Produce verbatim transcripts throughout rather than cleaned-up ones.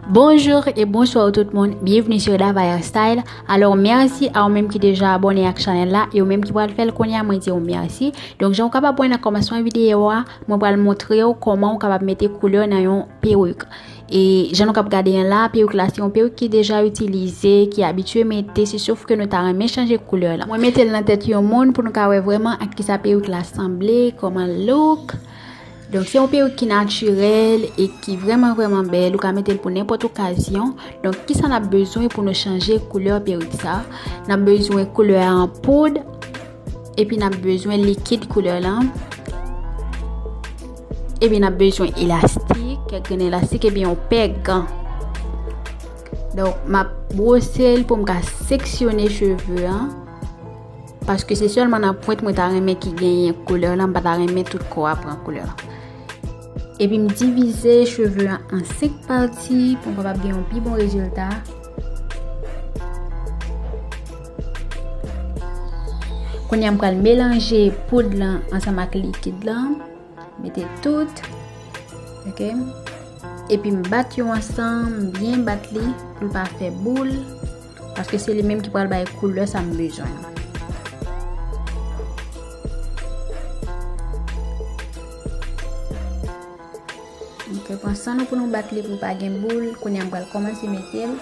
Bonjou e bonswa tout moun, byenvni sou Davaya Style. Alò, mèsi a ou menm ki deja abòne ak chanèl la, e ou menm ki pral fè l kounye a, mwen di w mèsi. Donk, jan w kapab wè nan kòmansman videyo a, mwen pral montre w kòman w kapab mete koulè nan yon perik. E jan nou k ap gade an la, perik la se yon perik ki deja itilize, ki abitye mete, se sof ke nou ta renmen chanje koulè la. Mwen mete l nan tèt yon moun pou nou ka wè vrèman ak kisa perik la sanble, kòman l look. Donk, se yon perik ki natirèl e ki vrèman, vrèman bèl. Ou ka mete l pou nenpòt okazyon. Donk, kisa n ap bezwen pou nou chanje koulè perik sa? N ap bezwen koulè a an poud, epi n ap bezwen likid koulè la. Epi n ap bezwen elastik, kèk grenn elastik, epi yon pè gan. Donk, m ap bwose l pou m ka seksyone cheve an. Paske se sèlman nan pwent mwen ta renmen ki genyen koulè la, m pa ta renmen tout kò a pran koulè la. Epi m divize cheve an an senk pati pou m kapab gen yon pi bon rezilta. Kounye a m pral melanje poud lan ansanm ak likid lan. Mete tout. Ok. Epi m bat yo ansanm, m byen bat li pou l pa fè boul. Paske se li menm ki pral bay koulè sa m bezwen an. Ok, pran san nou pou nou bat li pou pa gen boul. Kounye a m pral kòmanse mete l.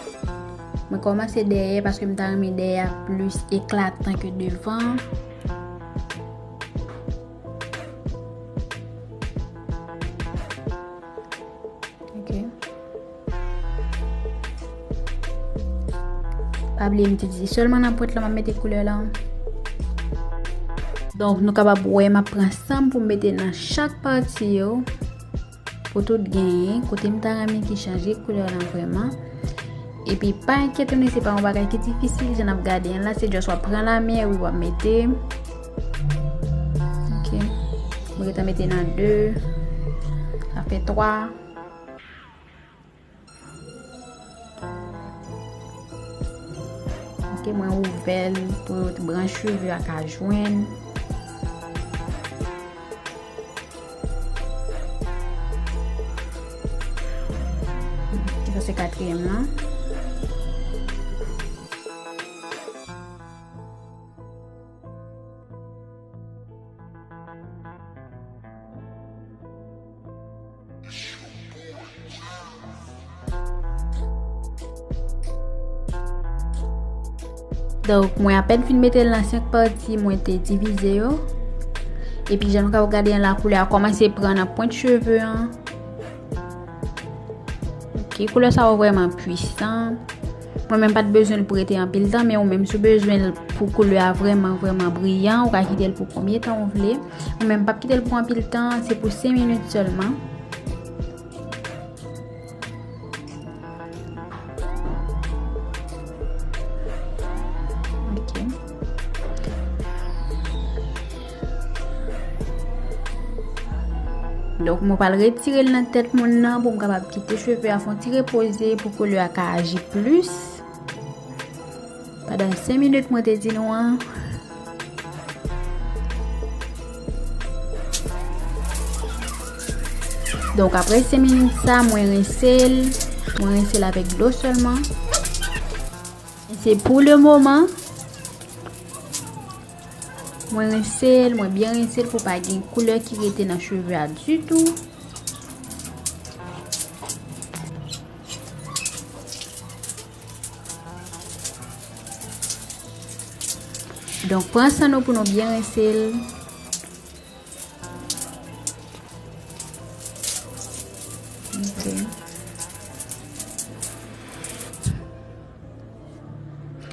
Mwen kòmanse dèyè paske m ta renmen dèyè a plis eklatan ke devan. Ok. Pa bliye m te di se sèlman nan pwent lan m ap mete koulè la. Donk, nou kapab wè m ap pran san m pou m mete nan chak pati yo. Pou tout genyen, kote m ta renmen ki chanje koulè lan vrèman. Epi pa enkyete nou, se pa yon bagay ki difisil, jan n ap gade an la, se just w ap pran lamen, epi w ap mete. Ok. Mwen gentan mete nan de, sa fè twa. Ok, mwen ouvè l pou branch cheve a ka jwenn. Sa se katriyèm lan. Donk, mwen apèn fin mete l nan senk pati, mwen te divize yo. Epi, jan nou ka gade an la, koulè a kòmanse pran nan pwent cheve an. Ok, koulè sa yo vrèman pwisan. Mwen menm pa t bezwen l pou rete anpil tan, men ou menm si w bezwen l pou koulè a vrèman, vrèman briyan, ou ka kite l pou konbyen tan ou vle. Mwen menm m p ap kite l pou anpil tan, se pou senk minit sèlman. Ok. Donk, mwen pral retire l nan tèt moun nan pou m kapab kite cheve a fè yon ti repoze pou koulè a ka aji plis. Pandan senk minit mwen te di nou an. Donk, apre senk minit sa, mwen rense l. Mwen rense l avèk dlo sèlman. E se pou le moman. Mwen rense l, mwen byen rense l pou pa gen koulè ki rete nan cheve a ditou. Donk, pran san nou pou nou byen rense l. Ok.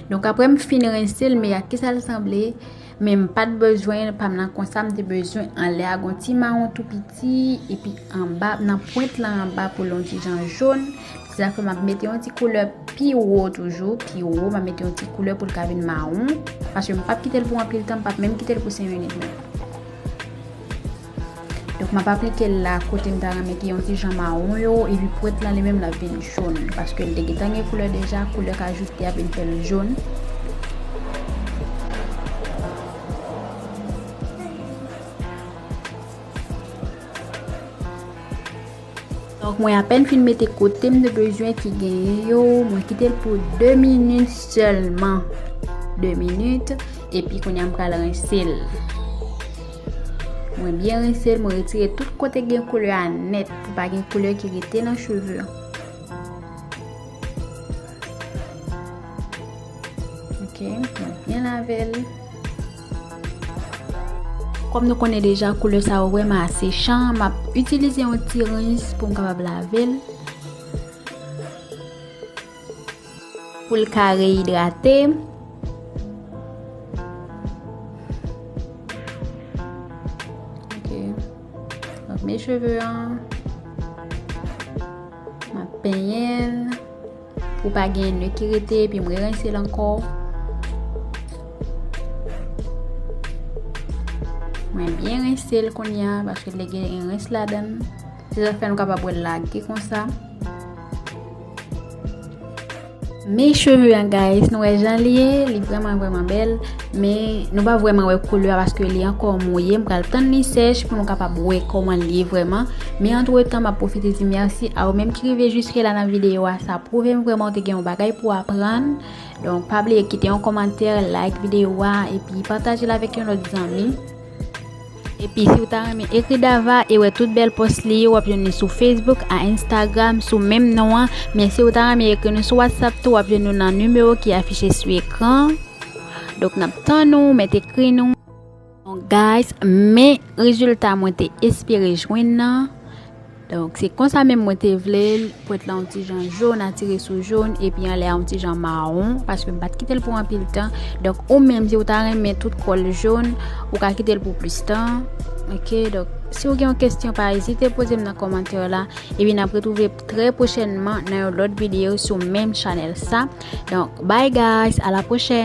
Donk, apre m fin rense l, men ak kisa l sanble, men m pa t bezwen pa m nan konsa, m te bezwen anlè a gon ti mawon tou piti, epi anba, nan pwent lan anba pou l yon ti jan jòn. Se sa fè m ap mete yon ti koulè pi wo toujou, pi wo, m ap mete yon ti koulè pou l ka vin mawon, paske m p ap kite l pou anpil tan, m p ap menm kite l pou senk minit menm. Donk, m ap aplike l la kote m ta renmen ki yon ti jan mawon yo, epi pwent lan li menm l ap vin jòn, paske l te gentan gen koulè deja, koulè k ajoute a vin fè l jòn. Donk, mwen apèn fin mete kote m te bezwen ki genyen yo, mwen kite l pou de minit sèlman. De minit, epi kounye a m pral rense l. Mwen byen rense l, mwen retire tout kote gen koulè a nèt, pou pa gen koulè ki rete nan cheve. Ok, mwen byen lave l. Kòm nou konnen deja koulè sa yo vrèman ase chan, m ap itilize yon ti rens pou m kapab lave l. Pou l ka reyidrate. Ok. Donk, men cheve an. M ap penyen l. Pou pa gen nè ki rete, epi m rerense l ankò. Mwen byen rense l kounye a, paske l gen rens ladan l. Se sa k fè nou kapab wè l lage konsa. Men cheve an, guys, nou wè jan li ye, li vrèman, vrèman bèl, men nou pa vrèman wè koulè a paske li ankò mouye. M pral tann li sèch pou nou kapab wè kòman li ye vrèman. Men antretan, m ap pwofite di mèsi a ou menm ki rive jiske la nan videyo a. Sa pwouve m vrèman ou te gen yon bagay pou aprann. Donk, pa bliye kite yon kòmantè, like videyo a, epi pataje l avèk yon lòt zanmi. Epi si w ta renmen ekri Dava e wè tout bèl pòs li yo, w ap jwenn li sou Facebook, a Instagram, sou menm non an. Men si w ta renmen ekri nou sou WhatsApp tou, w ap jwenn nou nan nimewo ki afiche sou ekran. Donk, n ap tann ou, mèt ekri nou. Donk, guys, men rezilta mwen te espere jwenn nan. Donk, se konsa menm mwen te vle l, pwent lan yon ti jan jòn, atire sou jòn, epi anlè a yon ti jan mawon, paske m pa t kite l pou anpil tan. Donk, ou menm, si w ta renmen tout kò l jòn, ou ka kite l pou plis tan. Ok, donk, si w gen yon kesyon, pa ezite poze m nan kòmantè la, epi n ap retwouve trè pwochènman nan yon lòt videyo sou menm chanèl sa. Donk, bye guys, a la pwochèn!